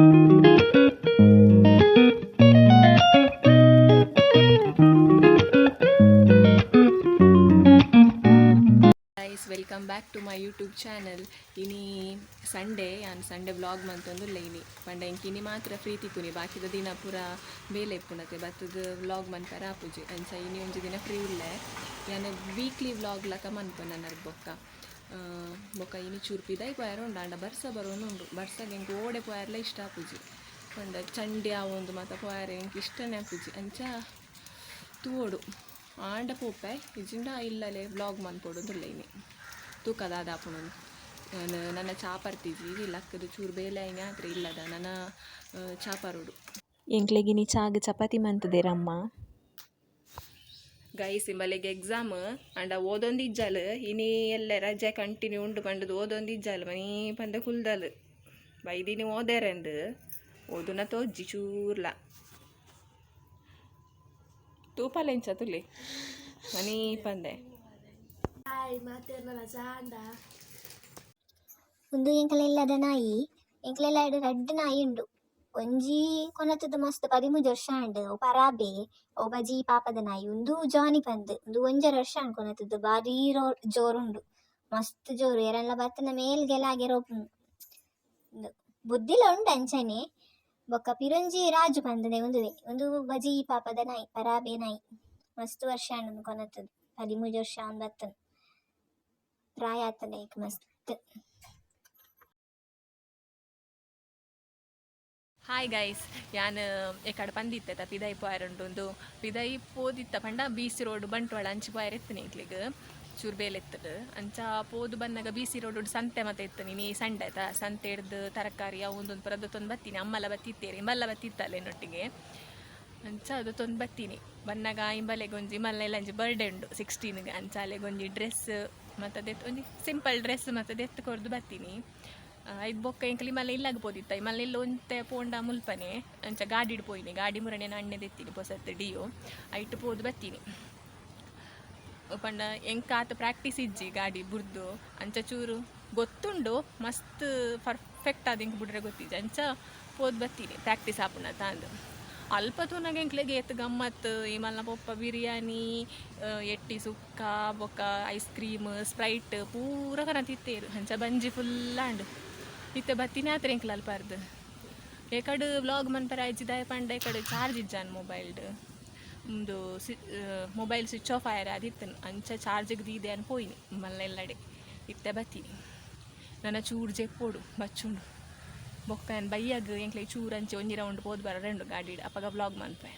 Guys, welcome back to my YouTube channel. ಇನಿ Sunday, ಯಾನ್ Sunday vlog ಮಂತೊಂದುಲ್ಲೆ ಇನಿ. ಪಂಡ ಎಂಕ್ ಇನಿ ಮಾತ್ರ ಫ್ರೀ ತಿಕ್ಕುನಿ. ಬಾಕಿದ ದಿನ ಪೂರ ಬೇಲೆ ಇಪ್ಪುನತೆ, ಬತ್ತುದು ವ್ಲಾಗ್ ಮನ್ಪರ ಆಪುಜಿ. ಅಂಚ ಇನಿ ಒಂಜಿ ದಿನ ಫ್ರೀ ಉಲ್ಲೆ. ಯಾನ್ ವೀಕ್ಲಿ ವ್ಲಾಗ್ ಲಕ ಮನ್ಪೆ ನನರ್ದ್ ಬೊಕ್ಕ. ಬೊಕ್ಕ ಇನಿ ಚೂರು ಪಿದಾಯಿ ಪೋಯರ ಉಂಡು. ಆಂಡ ಬರ್ಸ ಬರೋನು ಉಂಡು. ಬರ್ಸಗ್ ಎಂಕ್ ಓಡೆ ಪೋಯರ್ಲ ಇಷ್ಟ ಆಪುಜಿ. ಪಂಡ ಚಂಡಿ ಆವೊಂದು ಮಾತ ಪೋಯರೆ ಎಂಕ್ ಇಷ್ಟನೇ ಆಪುಜಿ. ಅಂಚ ತೂವೊಡು, ಆಂಡ ಪೋಪೆ, ಇಜ್ಜಿಂಡ ಇಲ್ಲಲೆ ವ್ಲಾಗ್ ಮನ್ಪೊಡುಂದುಲ್ಲೆ ಇನಿ. ತೂಕ ದಾದ ಆಪುಂಡು. ಯಾನ್ ನನ ಚಾ ಪರ್ತಿಜಿ. ಲಕ್ಕುದು ಚೂರು ಬೇಲೆ ಆಯಿನಿ ಆತ್ರೆ ಇಲ್ಲದ ನನ ಚಾ ಪರೋಡು. ಎಂಕ್ಲೆಗಿನಿ ಚಾಗ್ ಚಪಾತಿ ಮಂತುದೆರಮ್ಮ. ಗೈಸ್, ಇಂಬಲೆಗ್ ಎಕ್ಸಾಮ್ ಆಂಡ ಓದೊಂದು ಇಜ್ಜಲ್. ಇನಿ ಎಲ್ಲೆ ರಜೆ ಕಂಟಿನ್ಯೂ ಉಂಡು ಪಂಡದು ಓದೊಂದು ಇಜ್ಜಲ್. ಮನೀ ಪಂದ ಕುಲ್ದಲ್. ಬೈದಿನಿ ಓದೇರೆಂದು, ಓದುನ ತೋಜ್ಜಿ ಚೂರ್ಲ. ತೂಪಲ ಎಂಚ ತುಲಿ ಮನೀ ಪಂದೆ. ಹಾಯ್ ಮಾತೆರ್ನಲ ಚಾಂಡ. ಉಂದು ಎಂಕಲ ಇಲ್ಲದ ನಾಯಿ. ಎಂಕಲ ಇಲ್ಲಡ್ ರಡ್ಡ್ ನಾಯಿ ಉಂಡು. ಒಂಜಿ ಕೊನತುದು ಮಸ್ತ್ 13 ವರ್ಷ ಆಂಡ್. ಅವು ಪರಾಬೆ. ಅವು ಬಜಿ ಪಾಪದ ನಾಯಿ. ಉಂದು ಜಾನಿ ಪಂದ್. ಉಂದು 1.5 ವರ್ಷ ಆಂಡ್ ಕೊನತುದು. ಬಾರಿ ಜೋರುಂಡು, ಮಸ್ತ್ ಜೋರು. ಏರೆನ್ಲ ಬತ್ತುಂಡ ಮೇಲ್ಗೆ ಲಾಗ್ಯೆರೆ ಪೋಪುಂಡು. ಉಂದು ಬುದ್ಧಿಲ ಉಂಡು ಅಂಚನೆ. ಬೊಕ್ಕ ಪಿರೊಂಜಿ ರಾಜು ಪಂದ್ ಉಂದುವೆ. ಉಂದು ಬಜಿ ಪಾಪದ ನಾಯಿ, ಪರಾಬೆ ನಾಯಿ. ಮಸ್ತ್ ವರ್ಷ ಆಂಡ್ ಉಂದು ಕೊನತುದು. 13 ವರ್ಷ ಆವೊಂದು ಬತ್ತುಂಡ್. ಪ್ರಾಯ ಆತುಂಡ್ ಐಕ್ ಮಸ್ತ್. ಹಾಯ್ ಗೈಸ್, ಯಾನ್ ಎಕಡೆ ಪಂದಿತ್ತೆ ತ ಪಿದೈ ಪೋಯರುಂಡು. ಉಂದು ಪಿದೈ ಪೋದಿತ್ತ ಪಂಡ ಬಿ ಸಿ ರೋಡ್ ಬಂಟ್ವಾಳ ಅಂಚಿ ಪೋಯರ್ ಇತ್ತಿನಿ. ಎಂಕ್ಲೆಗ್ ಚೂರು ಬೇಲೆ ಇತ್ತುಂಡು. ಅಂಚ ಪೋದು ಬನ್ನಗ ಬಿ ಸಿ ರೋಡ್ ಸಂತೆ ಮತ್ತೆ ಇತ್ತು. ನೀ ಸಂಡೆ ಆಯ್ತಾ, ಸಂತೆ ಹಿಡ್ದು ತರಕಾರಿ ಅವು ಒಂದೊಂದು ಪೂರ ತೊಂದು ಬತ್ತೀನಿ. ಅಮ್ಮಲ ಬತ್ತಿತ್ತೇರಿ, ಇಂಬಲ್ಲ ಬತ್ತಿತ್ತಲ್ಲ ಎನ್ನೊಟ್ಟಿಗೆ. ಅಂಚ ಅದು ತೊಂದು ಬತ್ತೀನಿ. ಬನ್ನಗ ಇಂಬಲೆಗೊಂಜಿ ಮಲ್ಲ ಒಂಜಿ ಬರ್ಡೇ ಉಂಡು 16ಗೆ. ಅಂಚ ಅಲೆಗೊಂಜಿ ಡ್ರೆಸ್ ಮತ್ತು ಅದೆತ್ತು, ಒಂಜಿ ಸಿಂಪಲ್ ಡ್ರೆಸ್ ಮತ್ತು ಅದೆತ್ತು ಕೊರ್ದು ಬತ್ತೀನಿ. ಐದು ಬೊಕ್ಕ ಎಂಕಲಿ ಮಲ್ಲ ಇಲ್ಲಾಗ ಪೋದಿತ್ತ. ಮಲ್ಲ ಇಲ್ಲ ಒಂತೆ ಪೋಂಡ ಮುಲ್ಪನೆ. ಅಂಚ ಗಾಡಿಡ್ ಪೋಯಿನಿ. ಗಾಡಿ ಮುರಣೆ ಅಣ್ಣೆ ದೆತ್ತೀನಿ, ಪೊಸತ್ತು ಡಿಯೋ. ಐಟ್ ಪೋದು ಬತ್ತೀನಿ. ಪಂಡ ಎಂಕಾತ ಪ್ರಾಕ್ಟೀಸ್ ಇಜ್ಜಿ ಗಾಡಿ ಬುರ್ದು. ಅಂಚ ಚೂರು ಗೊತ್ತುಂಡು, ಮಸ್ತ್ ಪರ್ಫೆಕ್ಟ್ ಆದ್ ಎಂಕ್ ಬುಡ್ರೆ ಗೊತ್ತಿಜ್ಜಿ. ಅಂಚ ಪೋದು ಬತ್ತೀನಿ, ಪ್ರಾಕ್ಟೀಸ್ ಆಪುಂಡ ತಾಂದು. ಅಲ್ಪ ತೂನಗ ಎಂಕ್ಲೆಗ್ ಏತ್ ಗಮ್ಮತ್. ಈ ಮಲ್ಲ ಪೊಪ್ಪ ಬಿರಿಯಾನಿ, ಎಟ್ಟಿ ಸುಕ್ಕ, ಬೊಕ್ಕ ಐಸ್ ಕ್ರೀಮ್, ಸ್ಪ್ರೈಟ್ ಪೂರ ಕನತಿತ್ತೇರು. ಅಂಚ ಬಂಜಿ ಫುಲ್ ಆಂಡ್. ಇತ್ತೆ ಬತ್ತಿನಿ ಆತ್ರ ಎಂಕ್ಲ ಅಲ್ಪಾರ್ದು. ಏಕಡ್ ವ್ಲಾಗ್ ಮನ್ಪರೆ ಆಯ್ಜಿ. ದಾಯೆ ಪಂಡ ಏಕಡೆ ಚಾರ್ಜ್ ಇಜ್ಜಾನ್ ಮೊಬೈಲ್ಡ್. ಉಂದು ಸಿ ಮೊಬೈಲ್ ಸ್ವಿಚ್ ಆಫ್ ಆಯರೆ ಅದಿತ್ತು. ಅಂಚ ಚಾರ್ಜಿಗೆ ದೀದೆ ಅನ್ ಪೋಯಿನಿ ಮಲ್ಲ ಎಲ್ಲಡೆ. ಇತ್ತೆ ಬತ್ತೀನಿ. ನನ್ನ ಚೂರು ಜೆಪ್ಪೋಡು, ಬಚ್ಚುಂಡು. ಬೊಕ್ಕ ಯಾನ್ ಬಯ್ಯಗ್ ಎಂಕ್ಲೆ ಚೂರು ಅಂಚೆ ಒಂಜಿ ರೌಂಡ್ ಪೋದು ಬರರೆ ಉಂಡು ಗಾಡಿಡ್. ಅಪಗ ವ್ಲಾಗ್ ಮನ್ಪೆ.